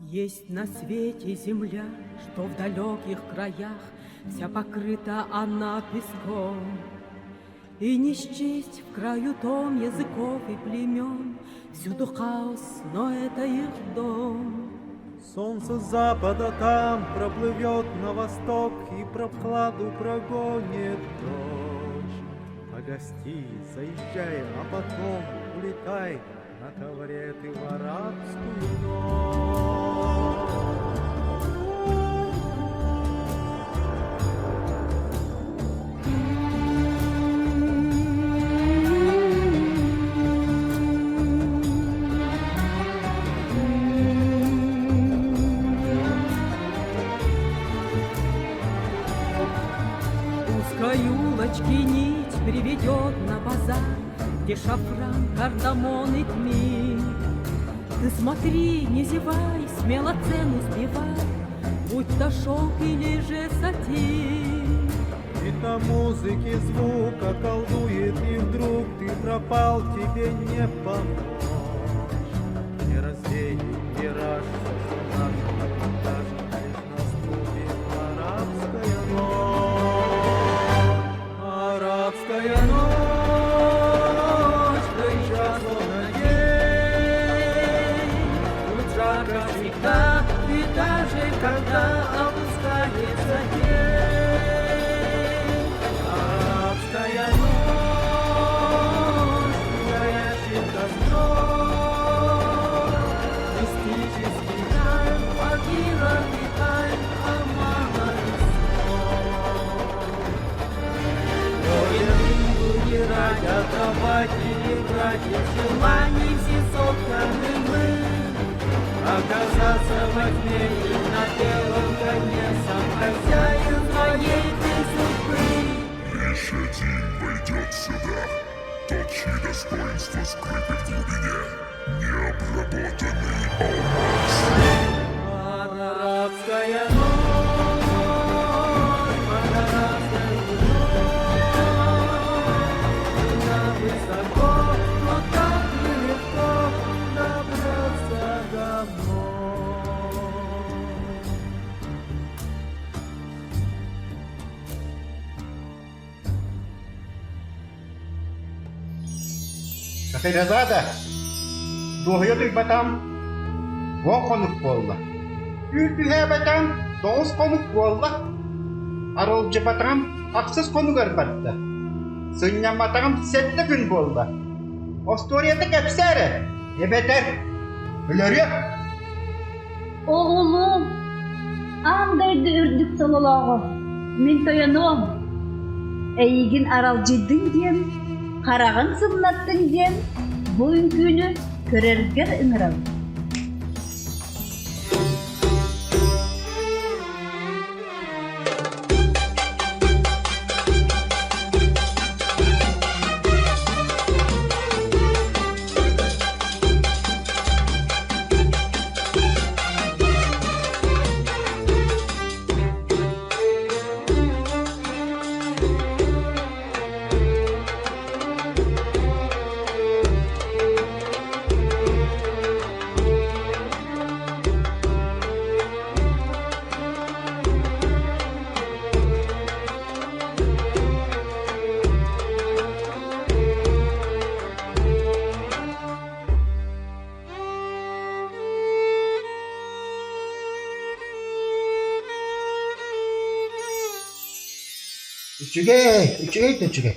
Есть на свете земля, что в далеких краях Вся покрыта она песком. И не счесть в краю том языков и племен, Всюду хаос, но это их дом. Солнце с запада там проплывет на восток И прохладу прогонит дождь. Погости, заезжай, а потом улетай На ковре ты в арабскую ночь. Узкой улочки нить приведет на базар, Где шафран, кардамон и тмин. Ты смотри, не зевай, смело цену сбивай, Будь то шелк или же сатин. И на музыке звука колдует, и вдруг ты пропал, тебе не помочь. Не развеет мираж, все, что наш продаж, лишь наступит арабская ночь. Арабская ночь, крича словно день. Тут жарко всегда, и даже когда опускается день. Арабская ночь, горящий костром, Мистический тайм, факиров и тайн, обмана и снов. Воины не кровати братья, желаний все сотканы мы. Оказаться во тьме и на белом коне Сам хозяин своей ты судьбы Лишь один войдет сюда, тот, чьи достоинства скрыты в глубине, необработанный алмаз. Арабская ночь, под арабской луной Луна высоко, но так нелегко добраться домой. Шахерезада, дуоһуйа утуйбатам уон хонук буолла, түүл түһээбэтим тоҕус хонук буолла, аралдьыппатаҕым ахсыс хонугар барда, сынньамматаҕым сэттэ күн буолла. Остуоруйата кэпсээ эрэ, эбэтэр өлөрүөм. Оҕолуом, аан дойду үрдүк сололооҕо, мин тойонуом. Эйигин аралдьыйдыҥ диэн, хараҕын сымнаттыҥ диэн бу үҥкүүнү көрөргөр ыҥырабын. Үчүгэй, үчүгэй да үчүгэй.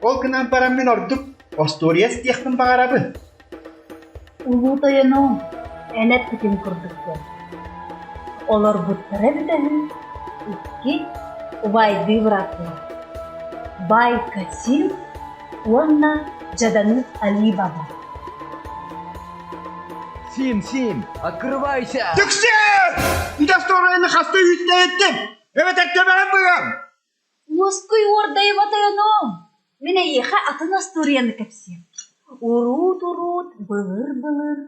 Ол гынан баран мин ордук остуоруйа истиэхпин баҕарабын. Улуу тойонуҥ эн эппитин курдук диэн. Олорбуттара эбитэ үһү икки убайдыы бырааттыы Бай Касим уонна дьадаҥы Али Баба. Сим, Сим, открывайся! Түксү! Ити остуоруйаны хаста үүттэйиттим! Эбэтэр төбөҕүн быһыам! Уоскуй уордайыба тойонуом, мин эйиэхэ атын остуоруйаны кэпсиэм. Уруут-уруут, былыр-былыр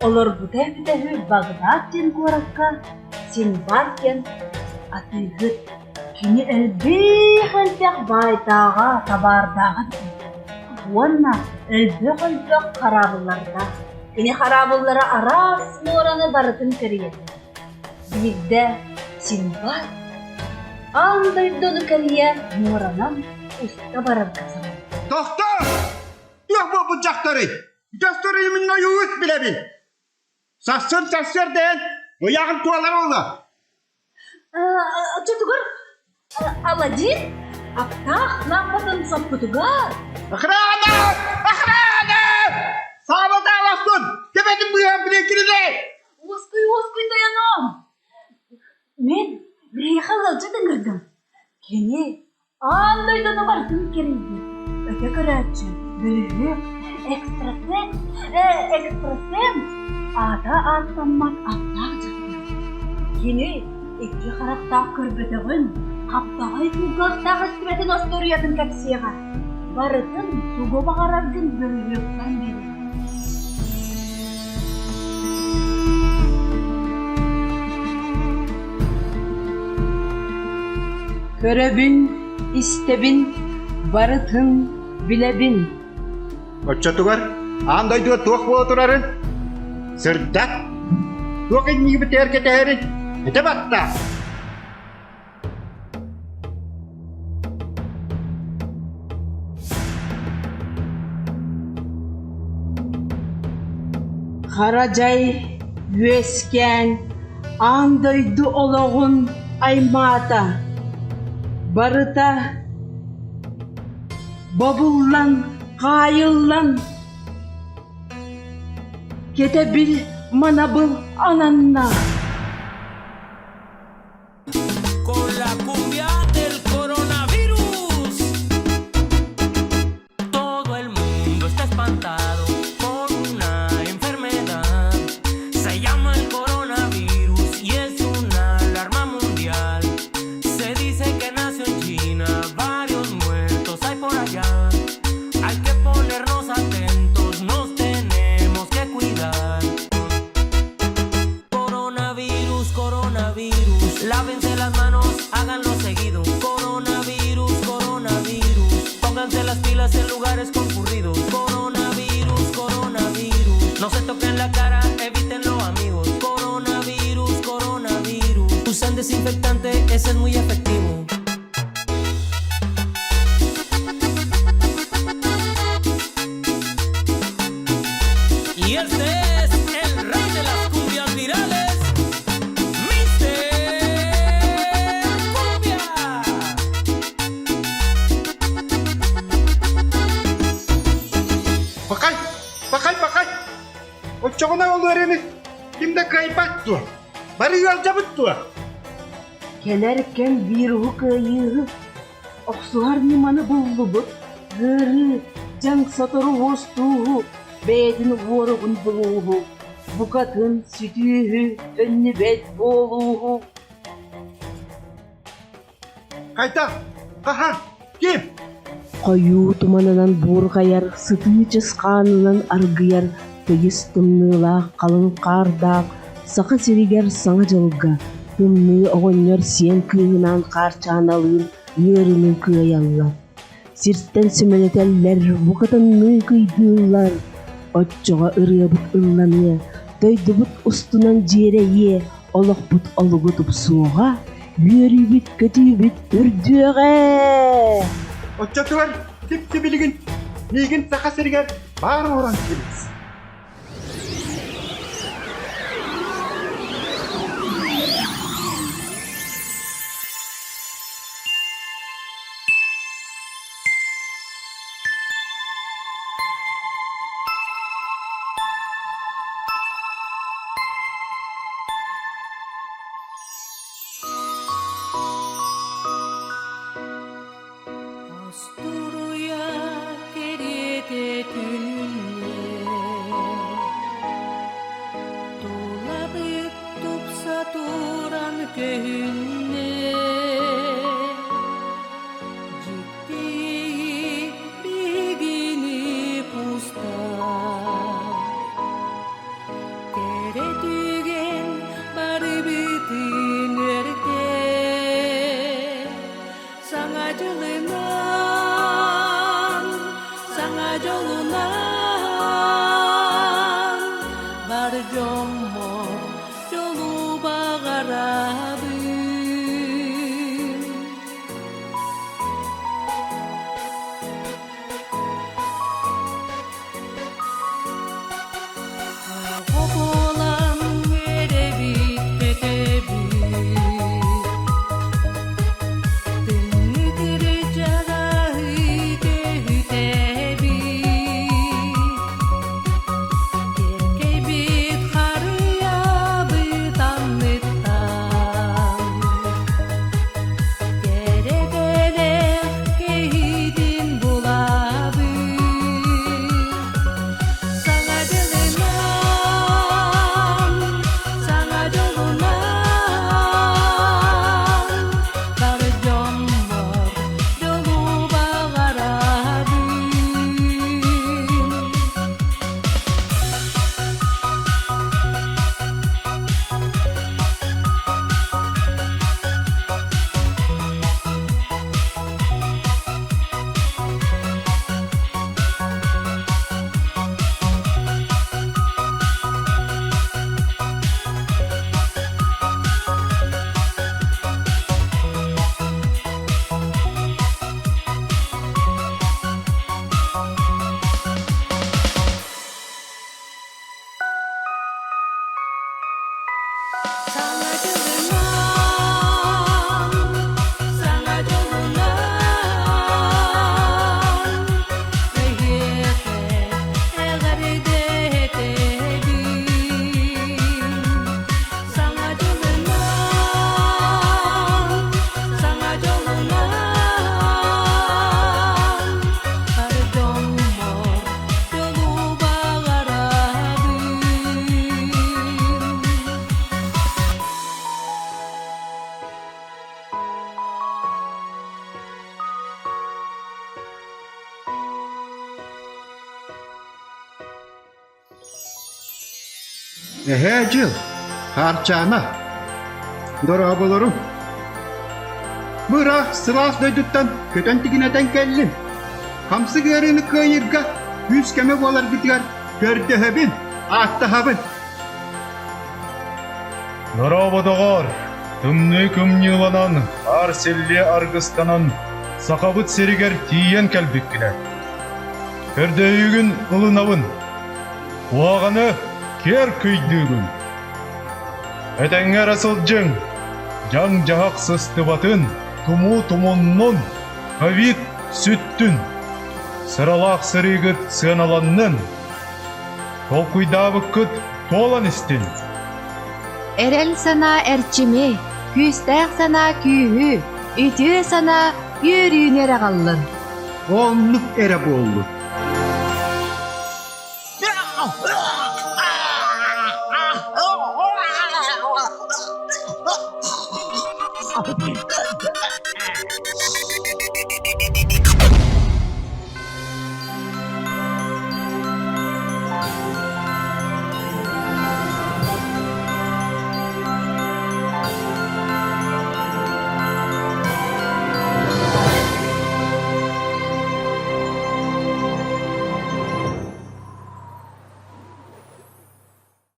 олорбута эбитэ үһү Багдад диэн куоракка Синбад диэн атыыһыт. Кини элбэх-элбэх баайдааҕа, табаардааҕа эбитэ уонна элбэх-элбэх хараабыллардаах. Кини хараабыллара араас муораны барытын кэрийэллэр. Биирдэ Синдбад аан дойдуну кэрийэ муоранан уста барарга сананна. Тохтоо! Туох буолбут дьахтарый? Дьахтары мин ойуус билэбин. Сарсын сарсыарда эн ыйааҕын туолар уола. Оччотугар Аладдин аптаах лаампатын соппутугар Охрана! Охрана! Саабатаабаппын! Төбөтүн быыһан билин кинини! Уоскуй, уоскуй тойоном! Мин биһиэхэ ыалдьыт ыҥырдым. Кини Аан дойдуну барытын кэрийбит, өтө көрөөччү, бөлүһүөк, экстрасенс, экстрасенс аата ааттаммат аптаах дьахтар. Кини икки харахтаах көрбөтөҕүн, хаптаҕай кулгаахтаах истибэтин остуоруйатын кэпсиэҕэ. Барытын тугу баҕараргын бөлүһүөктэн билиэҕэ. Көрөбүн, истэбин, барытын билэбин. Оччотугар аан дойдуга туох буола турарын сырдат, туох иннигибитигэр кэтэһэрин этэ батта. Хара дьай үөскээн аан дойду олоҕун аймаата, барыта бобуллан, хаайыллан кэтэбил манабыл ананна. Con la cumbia del coronavirus. Todo el mundo está espantado por una enfermedad. Se llama el coronavirus y es una alarma mundial. Se dice que nació en China, varios muertos hay por allá. Hay que ponernos atentos, nos tenemos que cuidar. Coronavirus, coronavirus, lávense las manos, háganlo seguido. Coronavirus, coronavirus, pónganse las pilas en lugares concurridos. Coronavirus, coronavirus, no se toquen la cara, evítenlo amigos. Coronavirus, coronavirus, usan desinfectante, ese es muy efectivo. Y este es el rey de las cumbias virales, Mr. Cumbia. Пахай, пахай, пахай. Оччоҕуна ол ыарыыны ким да кыайбат дуо? Бары ыалдьабыт дуо? Кэлэр кэм вируһу кыайыыһы Охсуһар ньыманы буллубут, ыарыы, дьаҥ сотору уостууһу, бэйэтин уоругун булууһу, букатын сүтүүһү, төннүбэт буолууһу. Хайдах? Хаһан? Ким? Хойуу туманынан буурҕайар, сытыы чысхаанынан аргыйар тыйыс тымныылаах халыҥ хаардаах Саха сиригэр Саҥа дьылга Тымныы оҕонньор сиэн кыыһынаан Хаарчааналыын ыарыыны кыайаллар, сиртэн сүмэлэтэллэр, букатынныы кыйдыыллар. Оччоҕо ырыабыт ылланыа, дойдубут устунан дьиэрэйиэ, олохпут олугу тупсуоҕа, үөрүүбүт-көтүүбүт үрдүөҕэ! Оччотугар тип-тибилигин миигин Саха сиригэр баар оҥорон кэбис. Остуруйа кэриэтэ түнүннэ, Тулабыт тупса туран көһүннэ. Дьикти биһигини кустар, Кэрэ түгэн барыбытын үөртэр. Саҥа дьылынан, саҥа дьолунан. Бар дьоммор дьолу баҕарабын. Оҕо буолан үөрэбит, көтөбүт, Тымныы кырдьаҕаһы көһүтэбит, Кэркэйбит харыйабыт анныттан, Кэрэ бэлэх кэһиитин булабыт. Саҥа дьылынан, саҥа дьолунан, бары дьоммор дьолу баҕарабын. Саҥа дьылынан, саҥа дьолунан, эһиэхэ эҕэрдэ этэбин. Саҥа дьылынан, саҥа дьолунан, бар дьоммор дьолу баҕарабын. Эһээ Дьыл, Хаарчаана, дорооболорум. Бу ыраах сылаас дойдуттан көтөн тигинэтэн кэллим. Хамсык ыарыыны кыайырга күүс-көмө буоларгытыгар көрдөһөбүн, ааттаһабын. Дорообо, доҕоор! Тымныы кымньыыланан, аар-силлиэ аргыстанан, Сахабыт сиригэр тиийэн кэлбиккинэ. Көрдөһүүгүн ылынабын. Куһаҕаны киэр кыйдыыбын. Этэҥҥэ эрэ сылдьыҥ, дьаҥ-дьаһах сыстыбатын, тумуу тумуннун, ковид сүттүн. Сыралаах сырыыгыт сыаналаннын. Толкуйдаабыккыт туолан истин. Эрэл санаа эрчими, күүстээх санаа күүһү, үтүө санаа үөрүүнү эрэ аҕаллын. Оннук эрэ буоллун.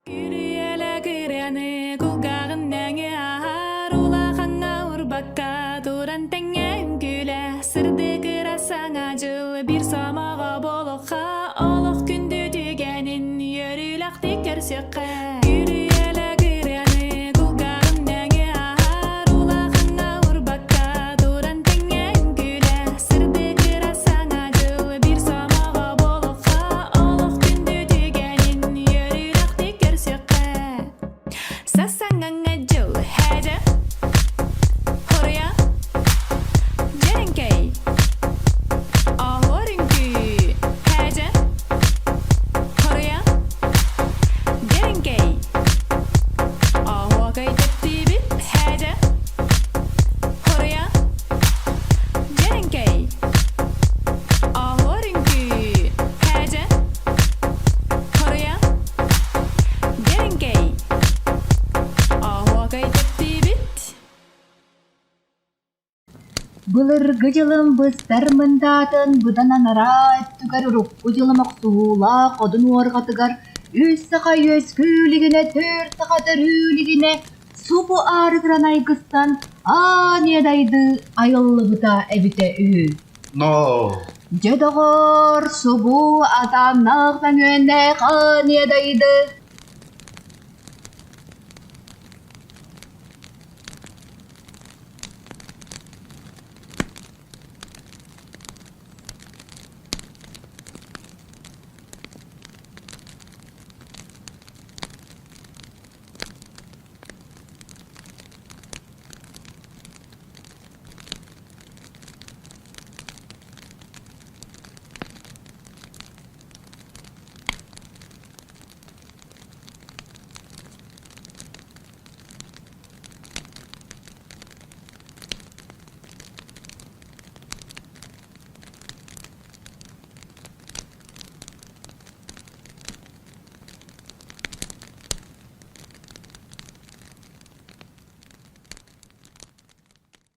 Күрүөлэ күрэни кулгааҕын нөҥүө аһар улахаҥҥа урбакка туран тэҥҥэ үҥкүүлэ сырдык ыра саҥа дьыл биир сомоҕо буолуохха олох күндү түгэнин үөрүүлэхтик көрсүөххэ Күрүөлэ күрэни кулгааҕын нөҥүө аһар улахаҥҥа урбакка туран тэҥҥэ үҥкүүлэ сырдык ыра саҥа дьыл биир сомоҕо буолуохха олох күндү түгэнин үөрүүлэхтик көрсүөххэ Сасаҥаҥа дьыл һээдьэ Хоруйа Дьэрэҥкэй Оһуор үҥкүү һээдьэ Хоруйа Дьэрэҥкэй Оһуокай тэптиибит һээдьэ Хоруйа Дьэрэҥкэй Оһуор үҥкүү һээдьэ Хоруйа Дьэрэҥкэй Оһуокай тэптиибит Былыргы дьылым быстар мындаатын быдан анараа өттүгэр урукку дьылым охсуһуулаах одун уорҕатыгар. Үс саха үөскүү илигинэ, түөрт саха төрүү илигинэ субу аарыгыран айгыстан аан ийэ дайды айыллыбыта эбитэ үһү. Но. Дьэ доҕоор, субу атааннаах мөҥүөннээх аан ийэ дайды.